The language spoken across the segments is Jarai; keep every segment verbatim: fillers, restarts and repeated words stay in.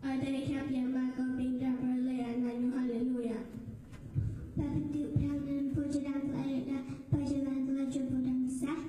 Adai khăp Yang Ama kơ ƀing ta pơlơi anăn Ñu. Haleluya. Ba ƀing ta pơrơđah anăn pô čơđai tơlơi Ơi Adai, pô čơđai tơlơi Čô Pô Dăng Sah.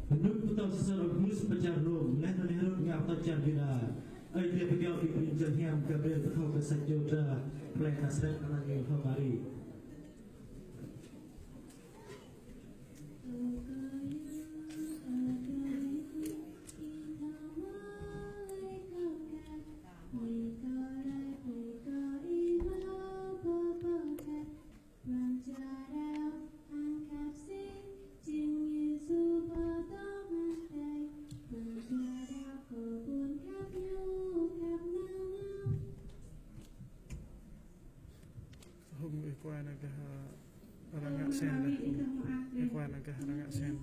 Rơnŭk pơtao sơsăr August pơ čar Rôm, laih anŭn Hêrôd ngă pơtao čar Yuđa. Ơi Adai pơgiŏng ƀing pơjing hiam Gabriel pơthâo kơ sa čô dra plei Nasaret anăn ñu H'Mari. Hông, ih kuai nao gah, ơ, arăng ngă sen dah, Hông. Ih kuai nao gah arăng ngă sen.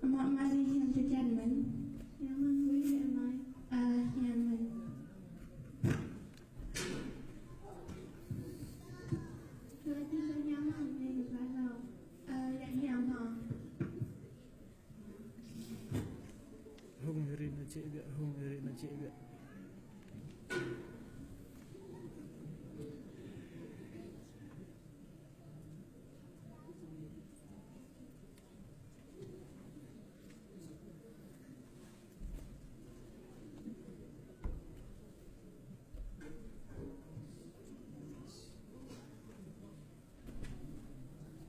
Amĭ Mari hiam tơčan mơ̆n? Hiam mơ̆n, ơi amai. Ơ, hiam mơ̆n. Tơlơi tui tơlơi hiam mơ̆n, anai nao pơ hlâo. Ơ, hiam hŏ. Hông, ih rai nao čĕ biă, Hông, ih rai nao čĕ biă.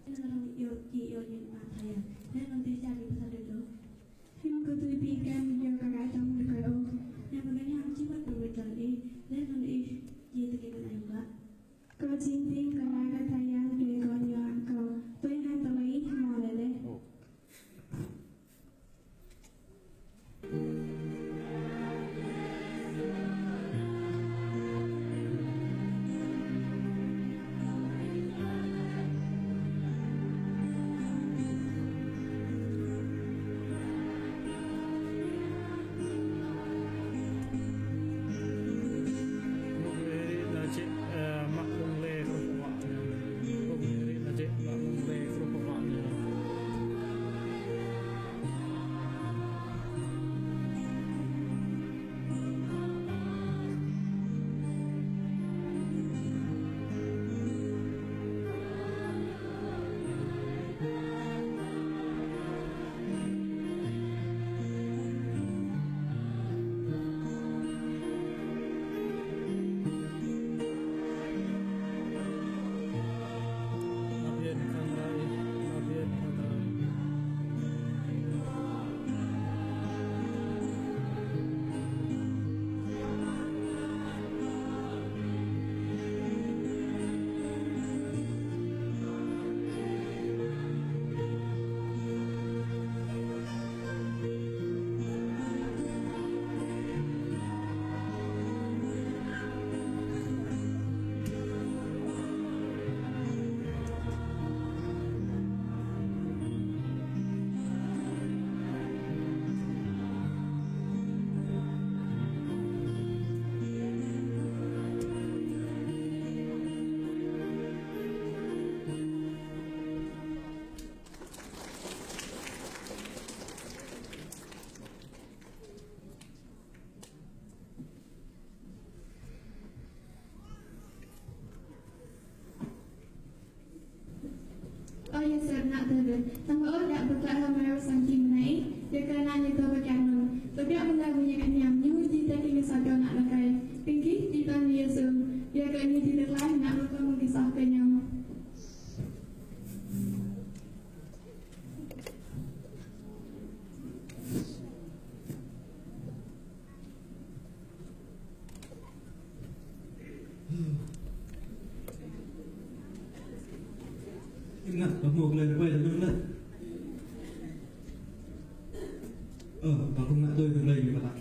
Anŭn arăng iâu, či iâu ñu Ama Thâo Yang. Laih anŭn dêh čar ñu pơsat đôč đôč. Hiư̆m kơ tui ƀing gơñu yua kơ rai tơm rơkơi ôh. Yang pơkă hiam či wơ̆t pơmĭn tơlơi anai. Laih anŭn ih či tơkeng anai ƀă. Kâo jing ƀing kơ rai kơ Thâo Yang, tui kơ ñu akâo. Tui hăng tơlơi ih hmâo laih laih. Một lần quay được nước. Ờ, và không ngại tôi được đây mà bạn.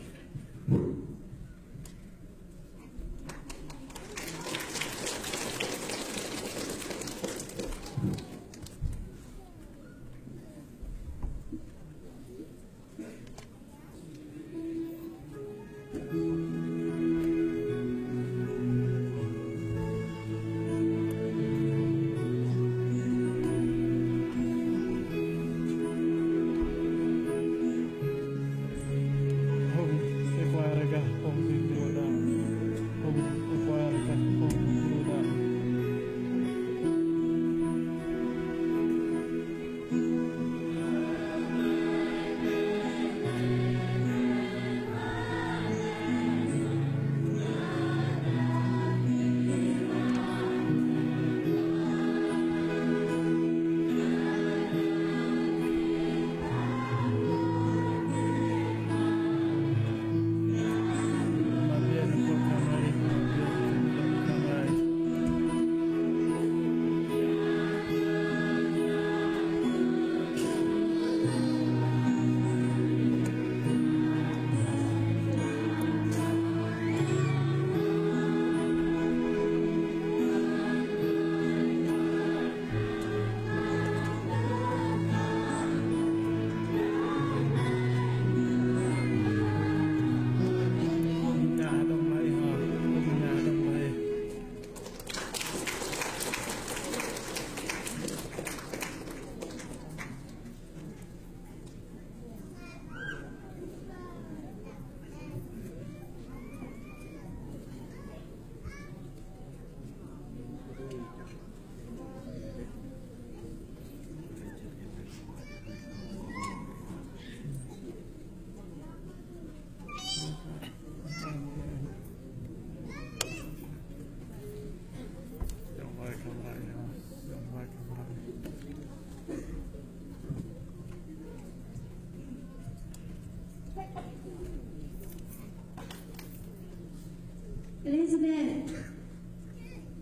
Elizabeth.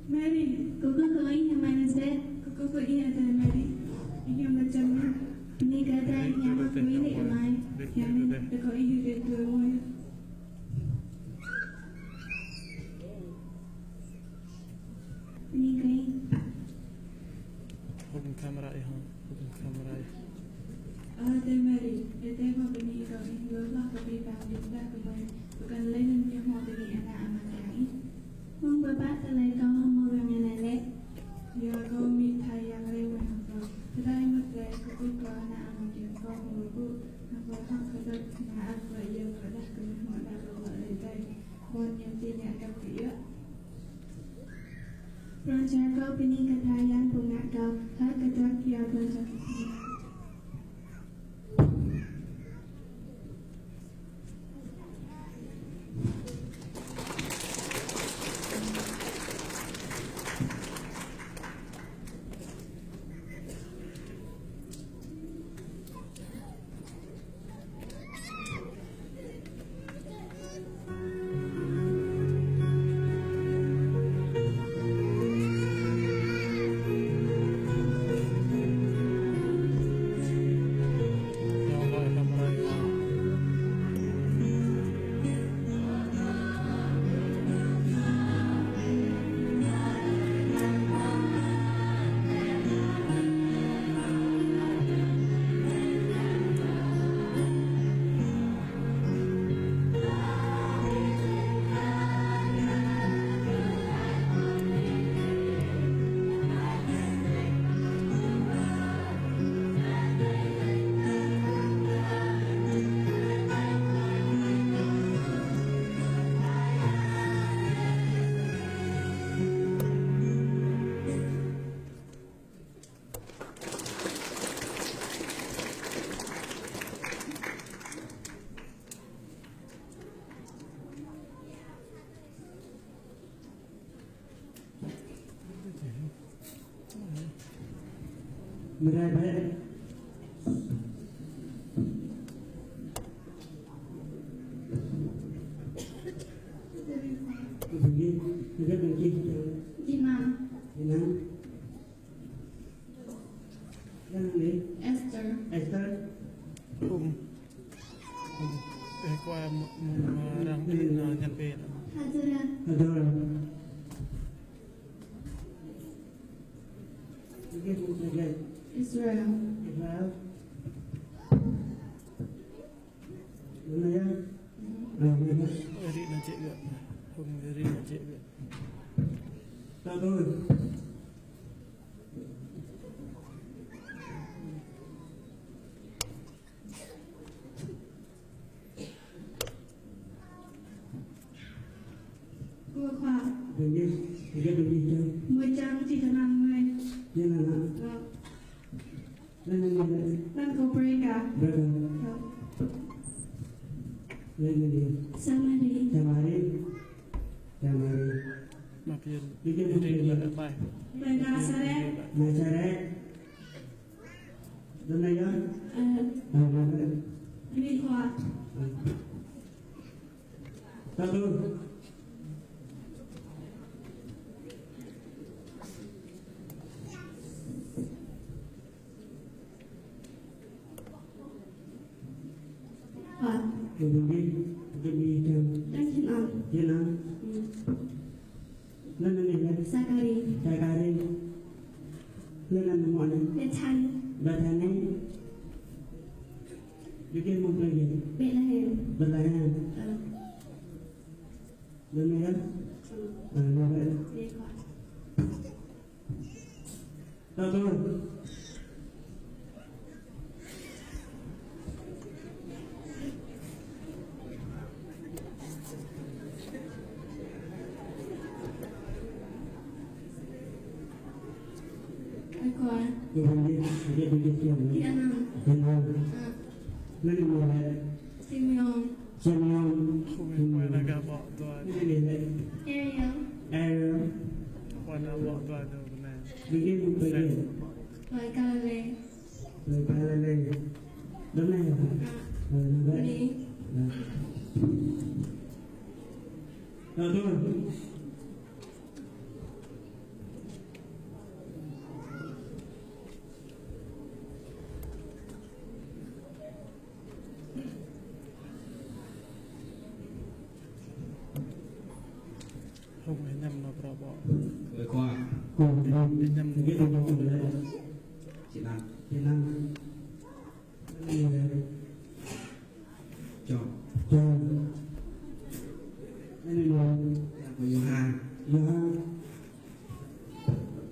Mary. Kơkuh kơ ih, Ama Elizabeth. Kơkuh kơ ih, Adai Mary. Ih hiam laĭ čang. Bơni kơ Adai, ñu mă kơ ih lĕ amai. Hiam mơ̆n, rơkâo ih hơdip tui mơ̆n. Bơni kơ ih. Hŭp kamera ih hŏ. Ơ Adai Mari, Adai mă bơni kơ ih, hơgơ̆ hloh kơ abih bang ƀing ta kơ ƀing pơkŏn lĕ anŭn ñu hmâo bơni ană amăng kiăng ih. Mơ̆ng pơpă tơlơi kâo hmâo bơni anai lĕ. Yua kơ amĭ Tha Yang rai wai hăng kâo. Tơdơi mơ̆ng tơlơi kâo kơkuh kơ ană amăng kiăng kâo hmâo rơbŭ, hăng kâo hăng kơdơ̆k, ană amăng kiăng kâo đah kơ ñu hmâo đah kơ kâo lĕ Adai. Ƀuăn ñu či ngă kơ kâo yơh. Pran jua kâo bơni kơ Tha Yang pô ngă kâo, hơ̆k kơdơ̆k yua pran jua kâo. Mrai bĕ. Bơni, bơni kơ ih. Ji mă. Ji mă. Khua mơ̆ng, mơ̆ng, ơ, arăng pin, ơ, ñăn pin. Hajira. Hajira. Israel. Israel. Ri ană jĕ gơ̆. Hông ri ană jĕ gơ̆. Ta tui. Ơ khua. Đừng đi, đừng đi, đừng đi. Mười trang chỉ cho năm người. Như là nó. Ờ. Lăn anai lĕ? Lăn kơ Brega. Brega. Lăn anai lĕ? Samari. Samari. Samari. Mă phiăn. Đi kơ Brega. Brega Nasaret. Nasaret. Lăn anai yơh? Ơ. Ơ, Nasaret. Đi khua. Ơ. Satu. Hă? Kơ bưng bê, kơ bưng bê chăng? Đang hin ăn. Hin ăn. Ừ. Lăn anai lĕ? Sakari. Sakari. Lăn anai mơ̆n? Bethani. Bethani. Bưng bê mơ̆ng plơi? Betlehem. Betlehem. Ơ. Lăn anai lĕ? Ơ. Ơ, lăn anai lĕ? Đi khua. Tơ tơ. Ơ khua. Ơ, bưng bê, bưng bê, bưng bê. Kianang. Kianang. Ơ. Lăn anai lĕ? Simeon. Simeon. Khua anai gah ƀô̆ dua. Anai lĕ? Ariel. Ariel. Khua anai ƀô̆ dua dua bơnai. Bưng bê mơ̆ng plơi? Plơi Galilê. Plơi Galilê. Dŏ anai hă? Ơ. Ơ, anai lĕ? Ni. Ơ. Ơ, tui. Hông, hiam nao prŏ ƀô̆. Ơ khua. Hiam nao prŏ ƀô̆. Čih anăn. Čih anăn. Čŏk. Čŏk. Anai lĕ? Yôhan. Yôhan.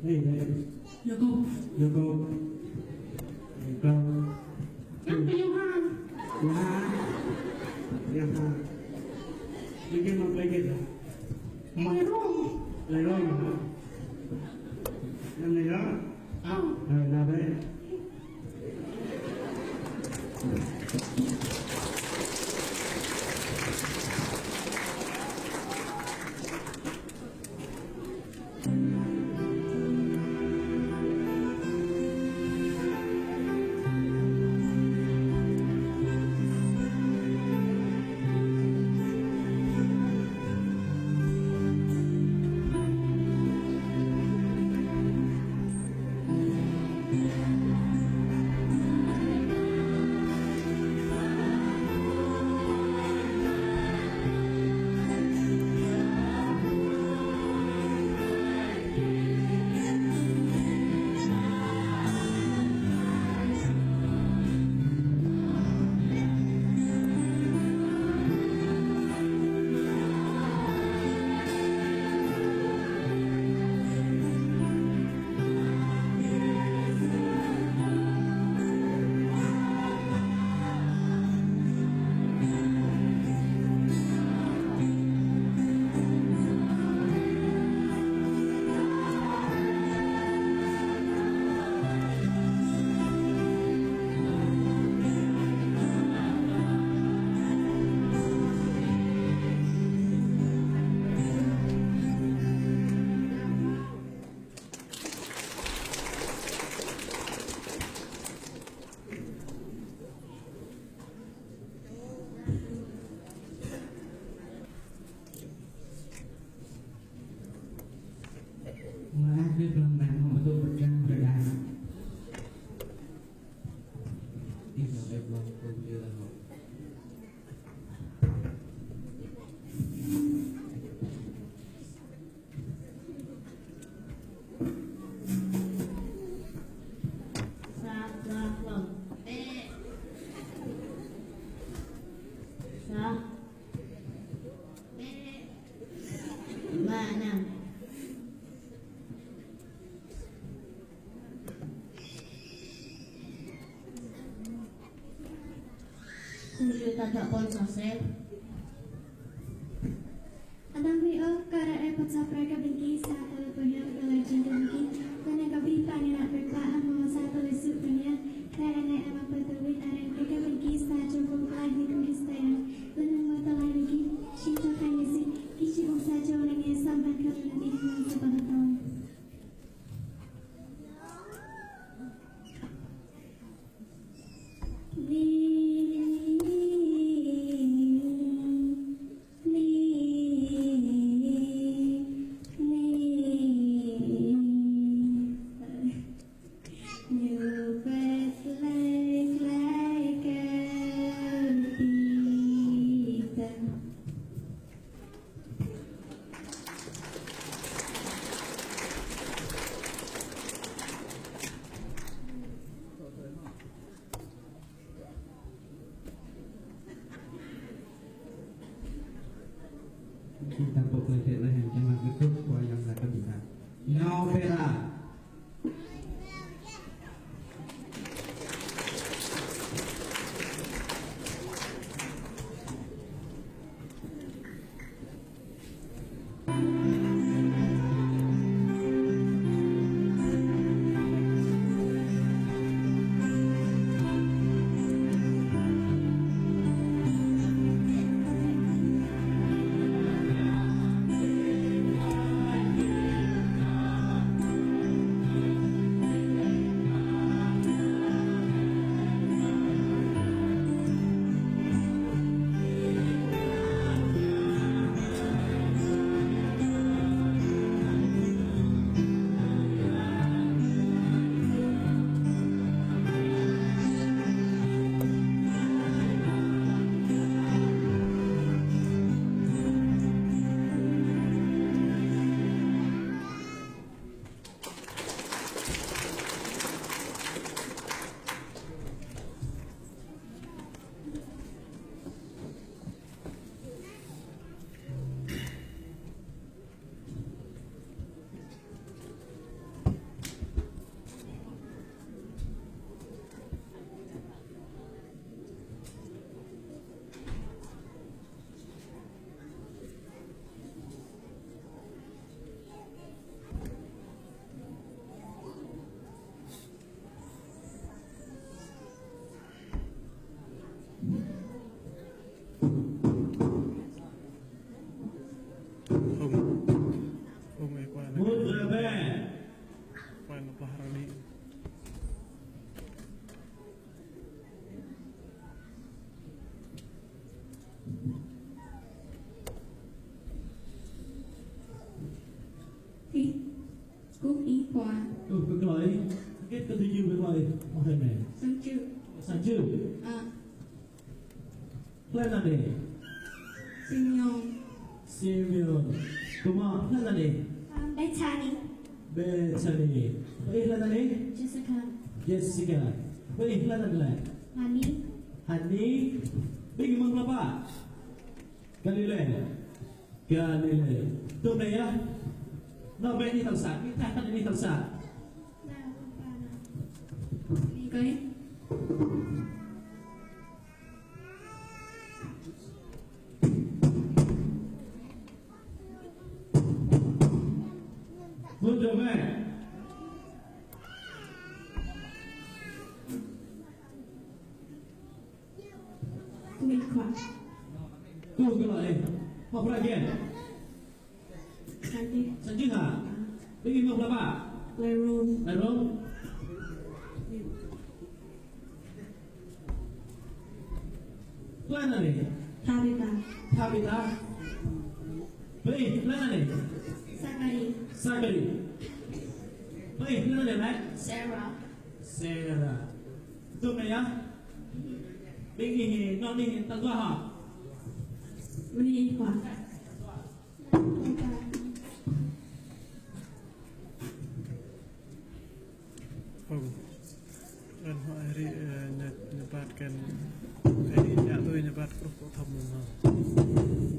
Anai lĕ? Yakôb. Yakôb. Yakôb. Yôhan. Yôhan. Yôhan. Bưng bê mơ̆ng plơi? Mơ̆ng Rôm. Plơi Rôm. Anai lĕ? Ơ. Ơ, anai lĕ? Ba, năm. Kơ ñu ta thâo pơ̆n soh sel. Adai ƀing ơi, kơ ră anai pơčah brơi kơ ƀing gih sa tơlơi pơhiăp kơ tơlơi jing kơ ƀing gih. Kơ anai kâo brơi pơ anai ană plơi pla hmâo sa tơlơi sŭk pơhiăp. Ră anai amăng pơtơwĭt arăng kơ ƀing gih sa čô pô pơklaih ni kơ gih sa yang. Lơ̆m hmâo tơlơi ƀing gih, či čơkă ñu sĭt, gih či ƀuh sa čô ană nge săm hăng kơ ƀing gih hmâo sa pơhơdôm. Kita buat lagi lah yang jangan betul, buat yang nak kena. Nau pera. Hôm, hôm nay qua nó, qua nó qua rồi đi. Thì Cúc Ý Khoa. Ơ, kơ klơi. Hơget kơ tơjuh kơ klơi. Ơ, hơi mĕ. Sang Chư. Sang Chư. Ơ. Hlơi anăn đe? Simeon. Simeon. Kơ mơ̆ hlơi anăn đe? Ơ, Bethany. Bethany. Ơ, hlơi anăn đe? Jessica. Jessica. Ơ, hlơi anăn đe? Honey. Honey. Ƀing mơ̆ng hlơi pă? Galilê. Galilê. Tui anai yơh. Nao bĕ anih tal sa. Ƀing ta anih tal sa. Nao, pă nao. Ni kơi. Mơ̆ng dơ̆ng mĕ. Kơ ƀing khua. Kơ ƀing khua lĕ. Mă prăk gen. Sang Chư. Sang Chư hă? Ƀing gih mă prăk pă? Lai Rom. Lai Rom. Hlơi anăn đe? Tabitha. Tabitha. Ƀing ih hlơi anăn đe? Sakari. Sakari. Ƀing ih hlơi anăn đe? Sarah. Sarah. Tui anai yơh. Ƀing ih nao anih tal dua hă? Bơni khua. Ơ, anŭn hŏ ri, ơ, ñu, ñu păt kơ, ơ, ñu Tui ñu ƀăt kruh kơ thâo mơ̆n hă.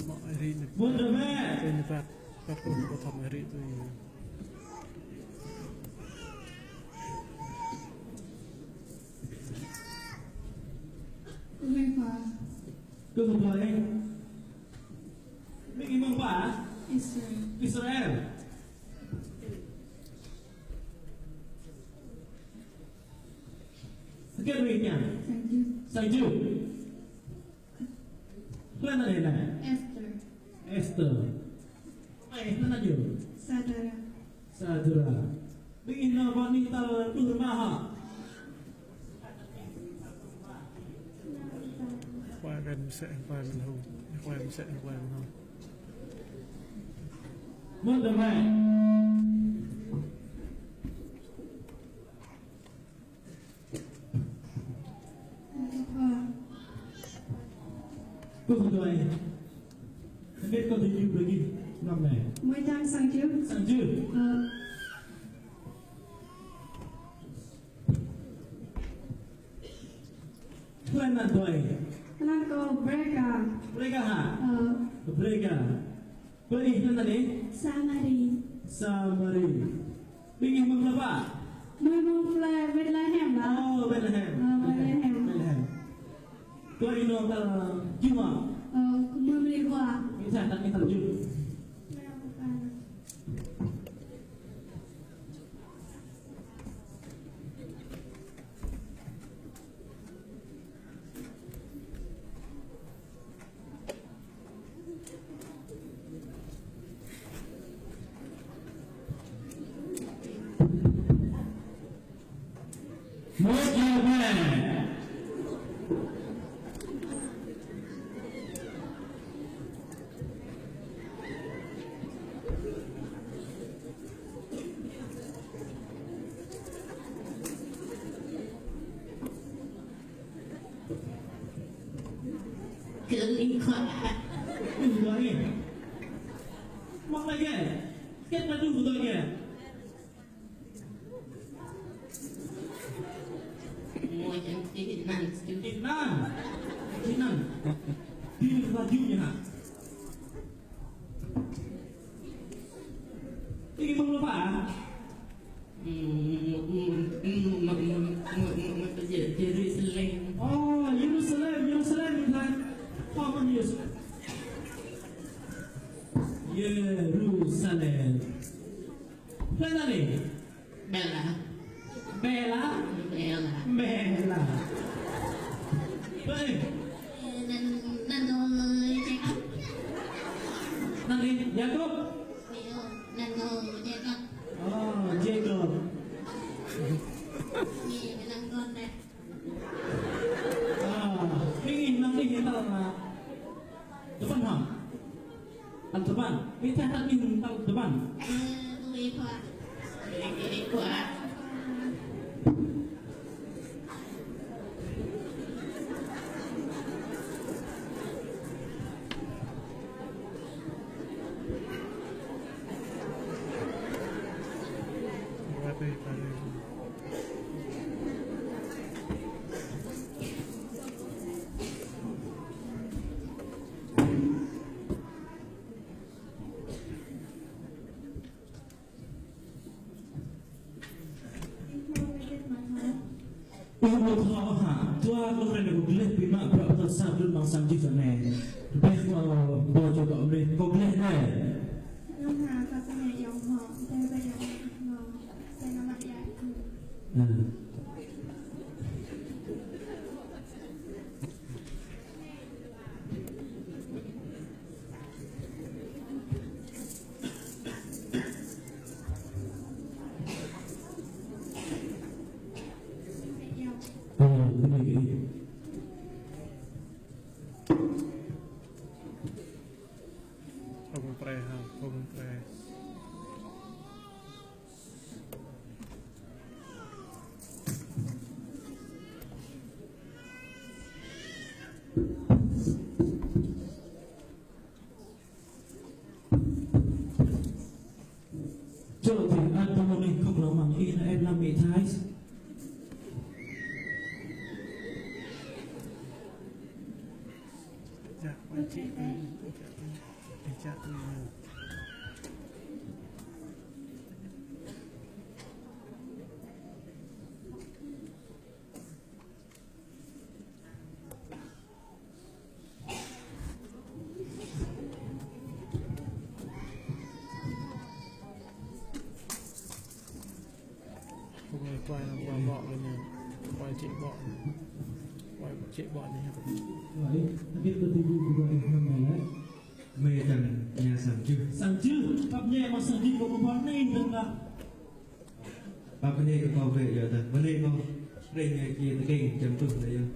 Mă ri ñu. Muôn rơmĕ. Tui ñu ƀăt, ƀăt kruh kơ thâo mơ̆n ri tui ñu. Kơ mơ̆ng pă? Kơ mơ̆ng pă, ơ? Ƀing ih mơ̆ng pă? Israel. Israel. Hơget ƀing ih kiăng? Sang Ju. Sang Ju. Hlơi anăn ih anai? Esther. Esther. Ơ, ih anăn Ju? Sadara. Sadara. Ƀing ih nao pơ anih tal pluh rơma hă? Khua ƀing mơsĕ, khua ƀing hơô. Khua mơsĕ, khua ƀing hơô. Mơ̆n tơmai. Kơ hơdơi. Hơget kơ tơjuh lagi năm anai? Mơi tang sang Ju. Sang Ju. Ơ. Hlơi anăn tui? Anăn kâo Brega. Brega hă? Ơ. Brega. Ƀing ih anăn ih? Samari. Samari. Ƀing ih mơ̆ng plơi pă? Mơi mơ̆ng plơi Bethlehem lah. Ơ, Bethlehem. Ơ, Bethlehem. Bethlehem. Ƀing ih nao tal Ju hă? Ơ, mơi mơ̆ng Ju. Ih sa, tal ih tal Ju. Một giờ về. Kơ ling khot. Ui, đuaĭ. Mơ̆ng anai gơ̆. Hơget anăn đuaĭ gơ̆. Mơi čang čih nan. Čih nan. Čih nan. Ƀing ih laju ñu hă. Ih mơ̆ng plơi pă? Jerusalem. Ơ, Yerusalem, Yerusalem, Yerusalem. Pơmĭn Yerusalem. Yerusalem. Hlơi anăn ih? Bella. Bella? Bella. Bella. Hlơi? Anăn, anăn kâo Jakob. Anăn ih Jakob? Anăn kâo Jakob. Ơ, Jakob. Anăn kâo anai. Ơ, ƀing ih anăn ih tal, ơ, dơpăn hă? Tal dơpăn. Ƀing ih anăn ih tal dơpăn. Ơ, ƀing ih pă. Ƀing ih pă. Ih mơ̆ng thâo hă, dua kơ hrơi anai kâo gleh biă mă bruă pơtô sa blư̆ amăng sang jih jang anai. Rơbeh kâo, ƀu čô kâo mơlih, kâo gleh anai. Ơ. Ơ, kơ anai kơ ih. Phung pre ha, phung pre. Čô tih ăt tơmơ̆ anai khŏk lŏ mơ̆ng ih ană em lăm ih Thai. Hôm nay quay là quay bọ cái này. Quay chị bọ. Quay chị bọ này. Rồi, tiếp tục đi, đi, đi, đi, đi, đi. Mơi čang ñu sang čư̆. Sang čư̆, pap ñu mă sang čư̆ kơ pơpă anai tơdah. Pap anai kơ kâo wơ̆t yơh tơdah. Mơ̆ng anai kâo rai ñu kiăng tơkeng čang tơ̆ anai yơh.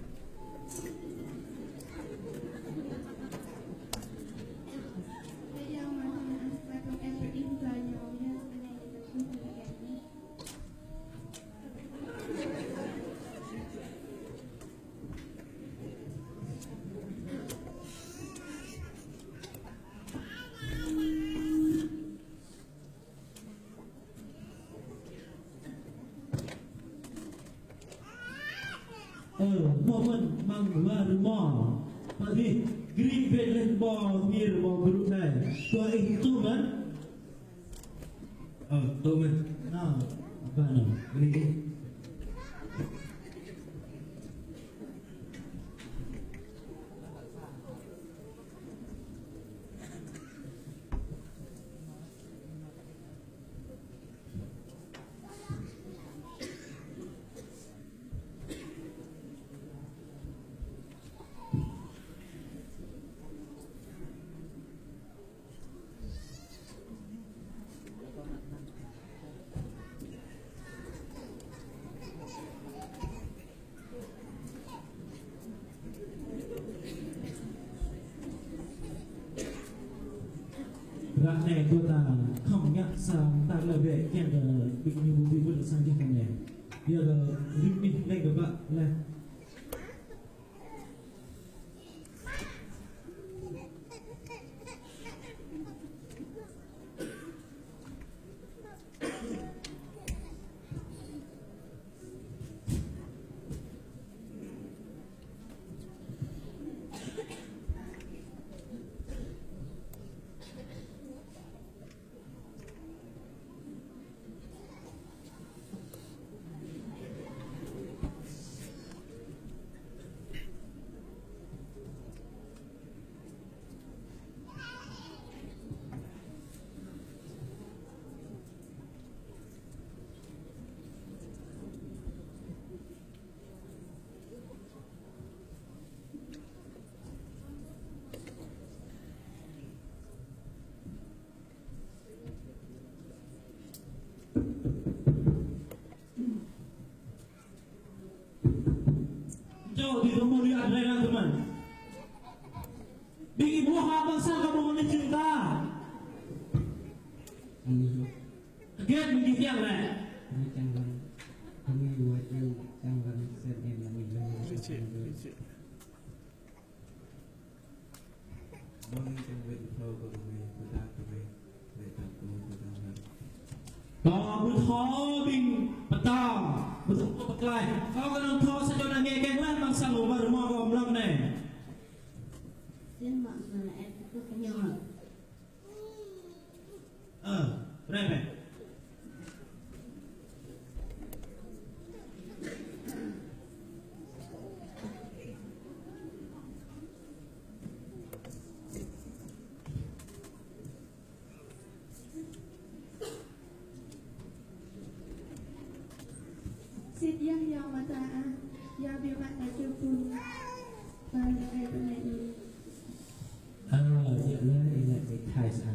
Ơ, mơ̆ mơ̆n mơ̆ng wa rơmô. Pă dih, gring bĕ leh bô, mir bô brŭ anai. Tuai ih tŭ mơ̆n? Ơ, tŭ mơ̆n. Nă, abih nă. Bơni. Ră anai ƀu ta khŏm ngă sa mơta lĕ wơ̆t kiăng kơ ƀing ñu ƀu ƀu ƀu sang jih kơ anai. Yua kơ rĭm nih lĕ kơ ƀă lĕ. Čô, di rumah lihat Rena, teman. Ƀing ih ƀuh hă ƀăng sang kơ ƀu mơ̆n čơkă. Hơget ƀing ih kiăng lĕ. Hơget ƀing ih kiăng lĕ. Hơget ƀing ih kiăng lĕ. Hơget ƀing ih kiăng lĕ. Ƀơ̆ng čang wơ̆t thâo kơ mơi pơtă kơ mơi wơ̆t tơpŭ pơtă lĕ. Kâo ƀu thâo ƀing pơtă, ƀu thâo pơklaih. Kâo kơnơ̆ng thâo sa čô ană nge kiăng lĕ ƀăng sang wa rơmô kâo mlam anai. Sin mă mă et kơ kơñong. Ơ, rai mơi. Sĭt yơh yua mơta ah, yua biă mă ta čơpun. Ba lĕ ai pơnai ih. Ơ, yua lĕ ih lĕ ih thai sa.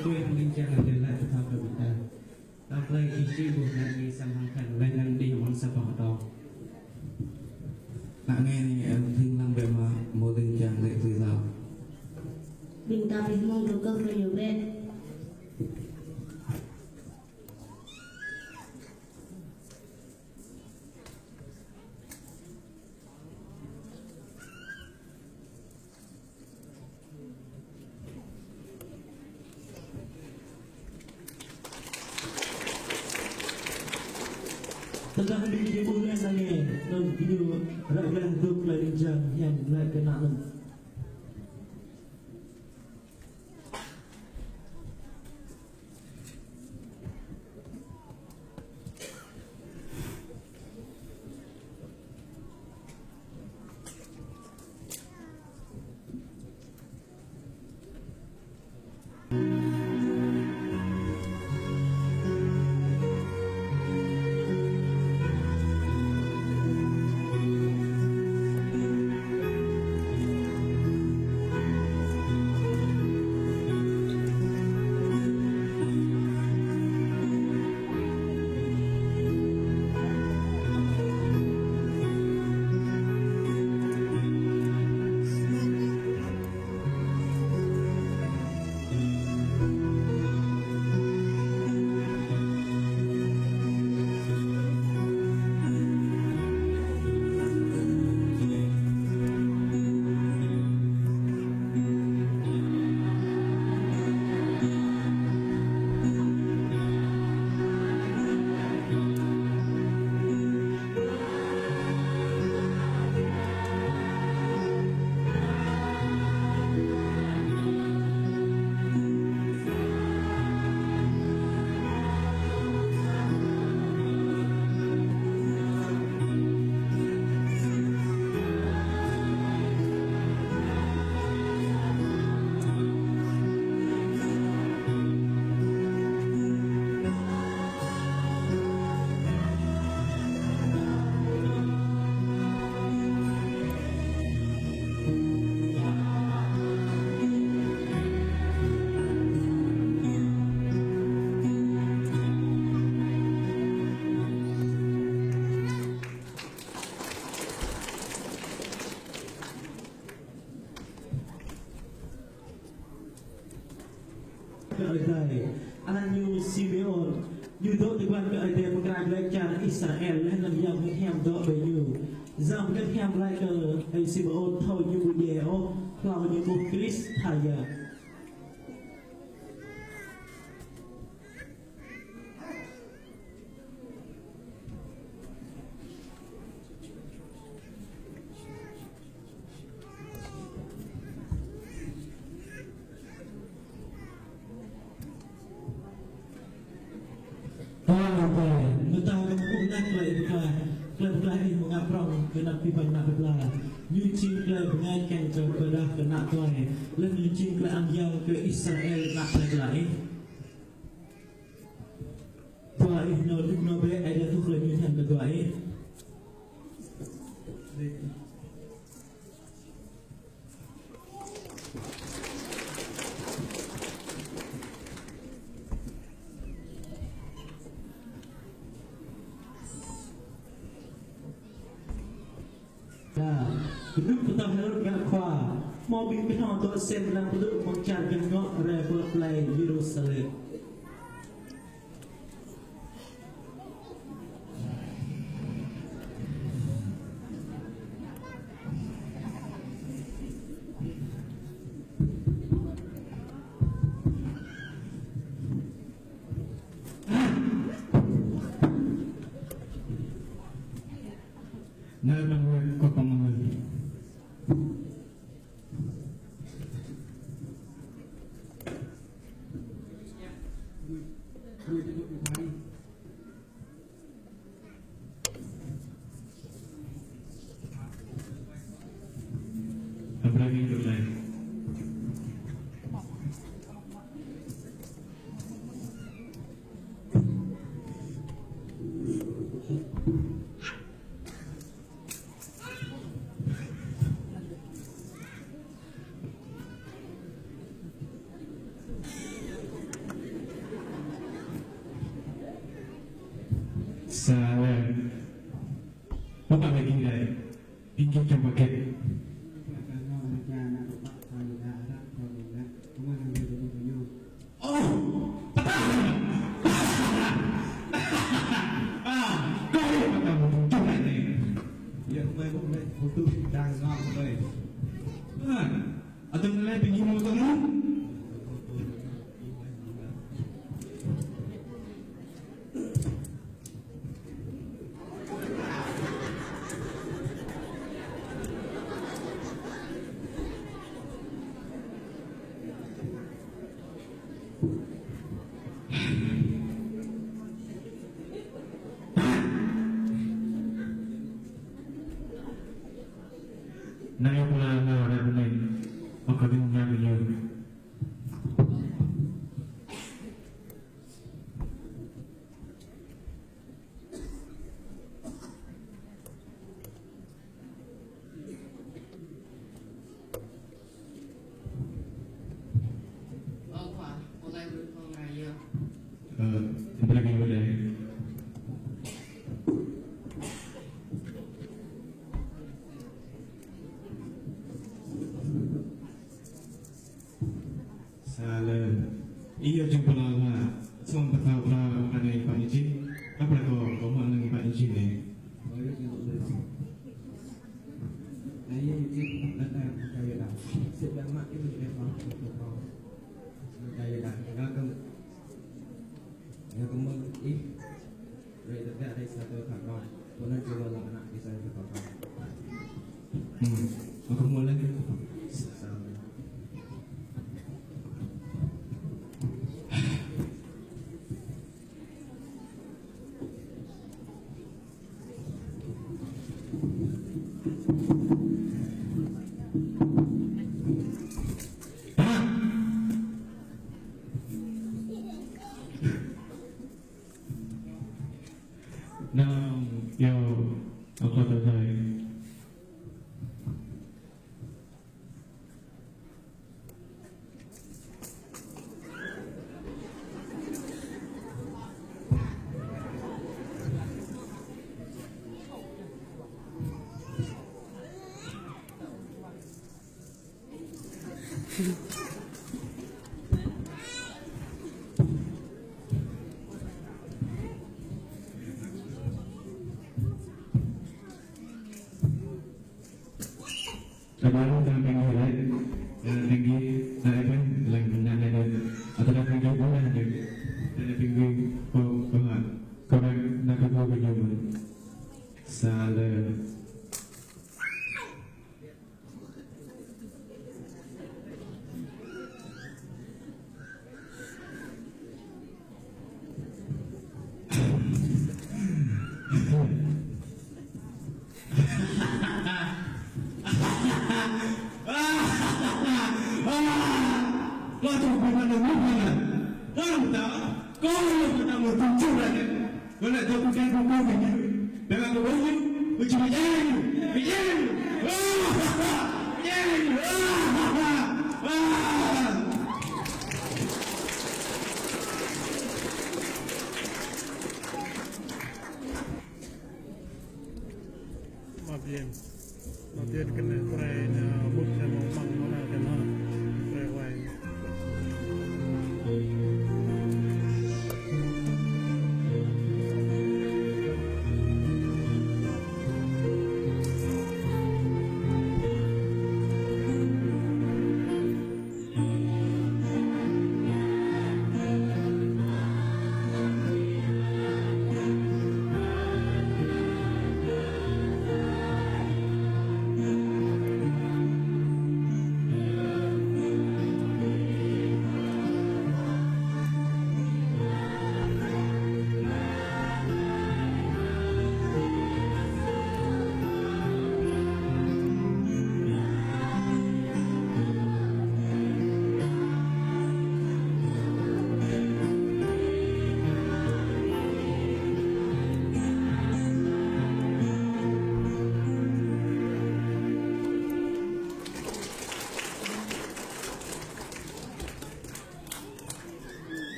Tui hăng ling jang hăng tơlơi pơthâo kơ ƀing ta. Tơlơi ih čih ƀuh anăn anai samơ̆ hăng khăn laih anŭn đĭ amăng sa boh atâo. Anai anai, ơ, thing lăng bĕ mă, mơ̆ ling jang lĕ tui hlâo. Ƀing ta pih mơ̆ng tơkơ̆ kơ ñu bĕ. Tơdah ƀing gih ƀuh laih anai, anŭn gơñu ră glaĭ dŏ glaĭ ling jang hiam glaĭ kơ ană anŭn. Kơ Ơi Adai. Anăn ñu Simêôn, ñu dŏ tơguan kơ Ơi Adai pơkra glaĭ čar Israel, laih anŭn Yang Bơngăt Hiam dŏ ƀơi ñu. Yang Bơngăt Hiam laĭ kơ Ơi Simêôn thâo ñu ƀu djai ôh, hlâo ñu ƀuh Krist Khua Yang. Ơ Adai, mơta kơ pơpŭ anăp tơlơi pơklaih, tơlơi pơklaih ih mơ̆ng prŏng kơ anăp pih ƀañ anăp pơpla. Ñu jing tơlơi bơngač kiăng kơ pơrơđah kơ ană tuai, laih ñu jing tơlơi ang yang kơ Israel anăp tơlơi pơklaih. Dua ih nao dŭ nao bĕ, ai da tuh laih ñu hiam kơ dua ih. Kơnuk pơtao Hêrôd ngă khua, hmâo ƀing kơhnâo dŏ sem lăng pơdŏ mơ̆ng čar gah ngŏ rai pơ plei Yêrusalem. Nao nao wơ̆t kơ pơmơ̆n. Sa lơ. Pơpă lagi đơi? Tinggi čăm paket. Ôh, pơtah. Ah, kâo ih pơtah mơ̆ng čư̆ anai. Yă, kơmơi, kơmơi, kơmơi, kơmơi, đang ngă kơmơi. Ah, atŭm lĕ ƀing gih mơ̆ tơnŭn. Nai pula nao rai bunai. Maka bin nang yu. Ơ, khua, pô lĕ ƀu thâo ngă yơh. Ơ, ƀu thâo ngă yơh. Sa lơ. Ih yua jing pơlâo mă. Sum pơthâo pơlâo anai pă ni jing. Kơ pơlâo kơ, kơ mă anai pă ni jing anai. Ơ, yua jing pơlâo. Anai yua jing pơlâo anai pơlâo yua dah. Sĭt biă mă ih mă ih pơlâo pơlâo. Pơlâo yua dah. Ngă kơ, ngă kơ mơ̆ng ih. Rai tơbiă rai sa tơ thak rong. Pơnăn čô lăng ană ƀing sa tơ thak rong. Hmm. Akŏ mơ̆ lĕ. Sa. Nang yua akŏ tơdơi. Tơdah lu tơlơi pơnggih lĕ, tơlơi pơnggih, tơlơi pơnggih, tơlơi pơnggih, tơlơi pơnggih, tơlơi pơnggih, kơ, kơ, kơ, kơ, kơ, kơ, kơ, sa lơ. Kâo tŭ pơmă anŭn mơ̆n. Kâo tŭ, kâo tŭ pơmă anŭn mơ̆n. Kâo lĕ tơlơi kơkuh kơ ƀing gih. Tơlơi kơkuh ƀing gih. Ƀing gih mơjai. Mơjai. Mơjai. Mă biă. Mă biă kơ anai prai anai, ƀuh kơ mơ̆ng mơ̆ng anai kơ anai. Prai wai.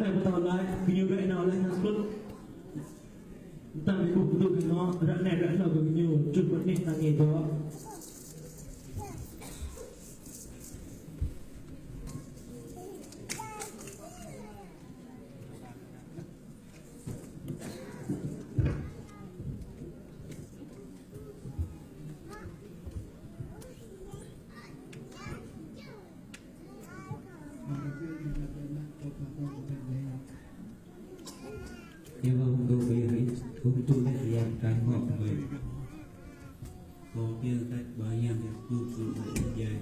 Pơtô laih, gơñu ră anai laih hăng sut. Tơdang ƀu pơtô gơñu, ră anai ră anai gơñu čut pơ anih tơngia dŏ. Ơ, hơdôm tŭ ƀơi hrơi, hơdôm tŭ lĕ yang trăng ngŏ ƀơi. Kâo kiăng tăk ƀơi yang yang tŭ tŭ ƀơi jai.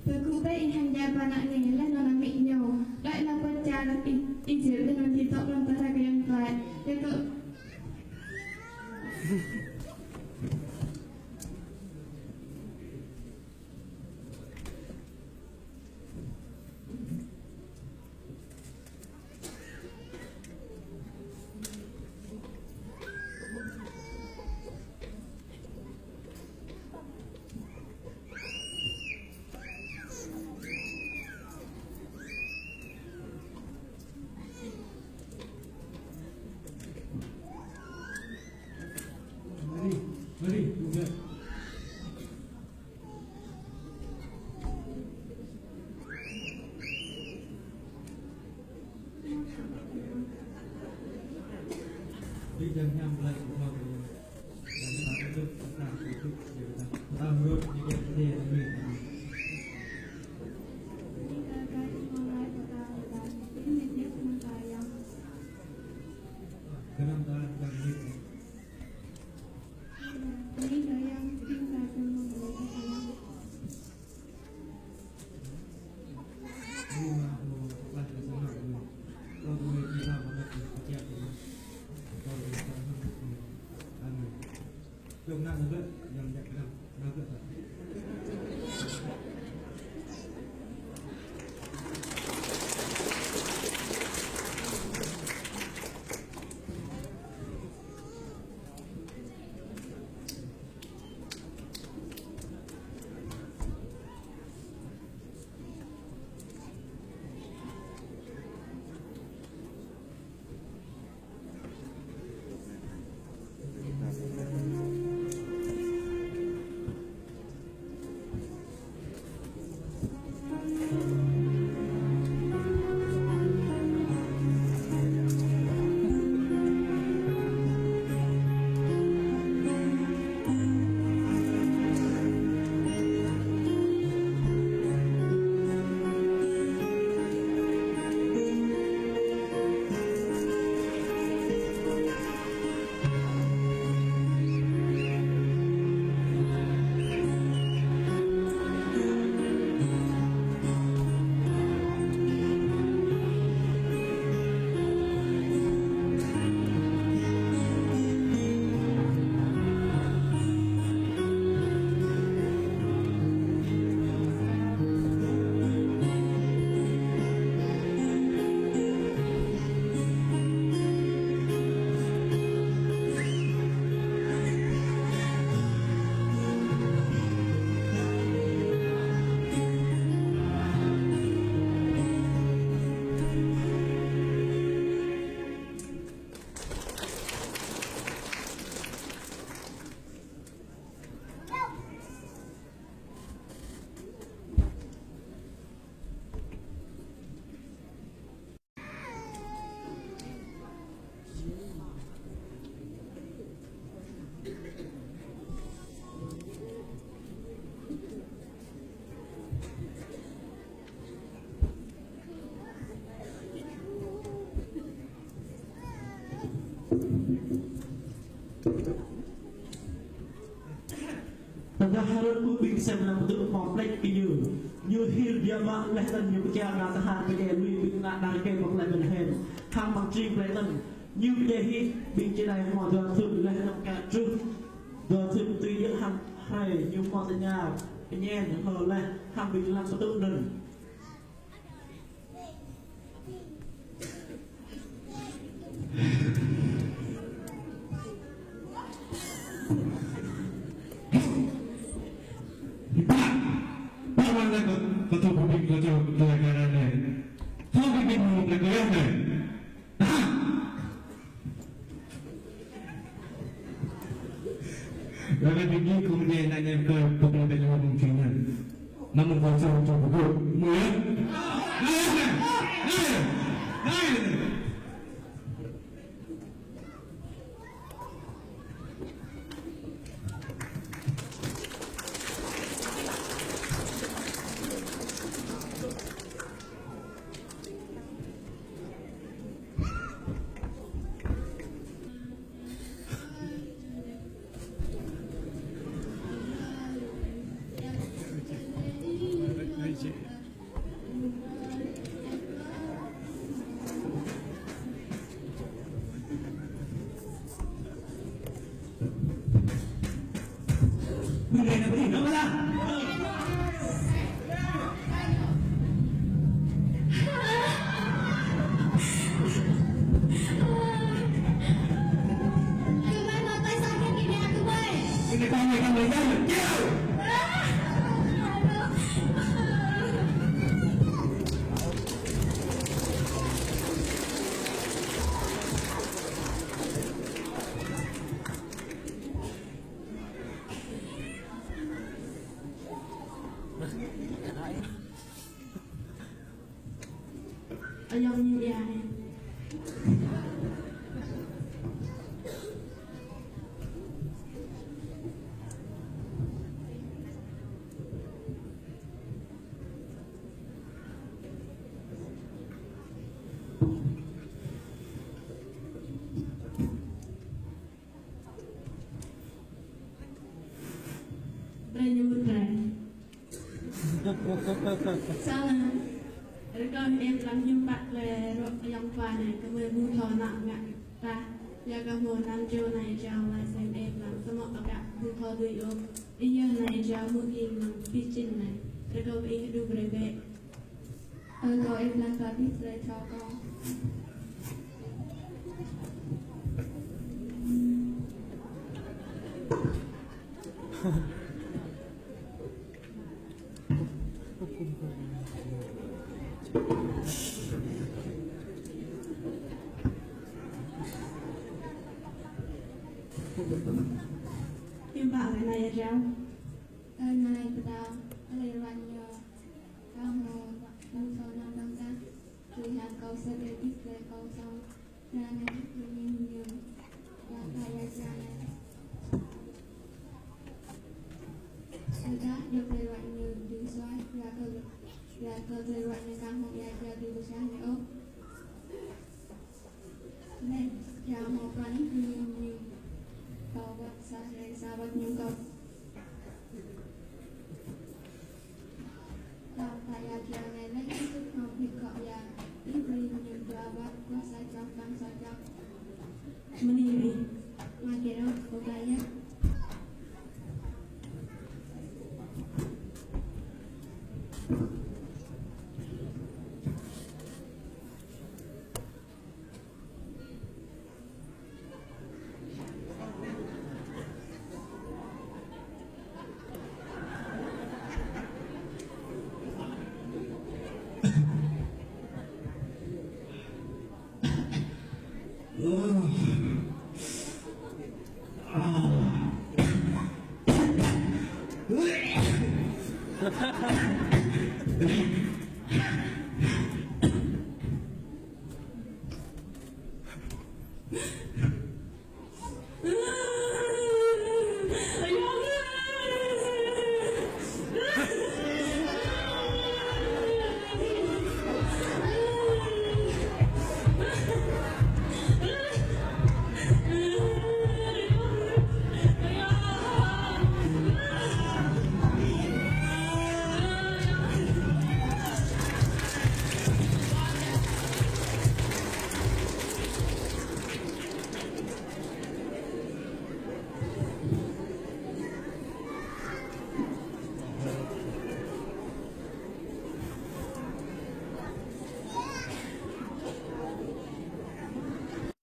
Pơgŭ bĕ ih hăng djai ba ană anai, laih anŭn amĭ ñu. Laih anŭn pơčar ih, ih jĕ laih anŭn či dŏ amăng tơlơi kơyang glăi. Yua kơ Tơdah Hêrôd ƀuh ƀing sem lăng pơtŭ hmâo plĕč kơ ñu, ñu hil biă mă laih anŭn ñu pơkiaŏ nao tơhan pơdjai lui ƀing ană đah rơkơi pơ plei Betlehem, hăng amăng tring plei anŭn. Ñu pơdjai hĭ ƀing čơđai hmâo dua thŭn laih anŭn kơ truh dua thŭn tui yơh hăng hrơi ñu hmâo tơña pơñen hơ̆ laih hăng ƀing lăng pơtŭ anŭn. Pă, pă mă anai kơ, kơ thâo kơ ƀing kơ thâo kơ lĕ kơ anai. Thâo kơ ƀing mơ̆ng kơ anai. Hă? Lalu ƀing gih kơ mơñai anai kơ pơpŭ ƀing lăng mơ̆ng tring anai. Anŭn mơ̆ng kơ thâo kơ ƀing gih. Mơ̆ yơh? Anai, anai, anai. Ayŏng ñu ia anai. Brơi ñu mŭt rai. Sala. Rơkâo ih ƀlăng hiư̆m pă tơlơi rŏ ayŏng pă anai, kơ mơi ƀu thâo nao ngă tah. Yua kơ hmâo anăn čô anai jao lai sem ih ƀlăng, samơ̆ aka ƀu thâo dưi ôh. Ih yơh anai jao mŭt ih amăng pih čin anai. Rơkâo ih hơdip brơi bĕ. Ơ, kâo ih ƀlăng kơ abih tơlơi thâo kâo. Hiư̆m pă anai ia jao? Ơ, anai pơtao, hlơi ruă ñu. Kâo hmâo ƀu thâo nao dơ̆ng tah, tui hăng kâo sat ih ƀiă lĕ kâo thâo. Anai, anai, anai, anai. Yua kơ ia jao anai. Tơdah djŏp tơlơi ruă ñu dưi suaih, yua kơ, yua kơ tơlơi ruă ñu kah hmâo ia jao dưi pơsuaih anai ôh. Anai, jao hmâo pran ih brơi ñu, ñu. Kâo wơ̆t sa hrơi sa wơ̆t ñu kâo. Kâo ta ia jao anai lĕ, tŭ hmâo ƀiă kâo ia, ih brơi ñu dua wơ̆t, kâo sa čok, kâo sa čok. Mơni ih, mă kơ rŏ, kâo ka ia.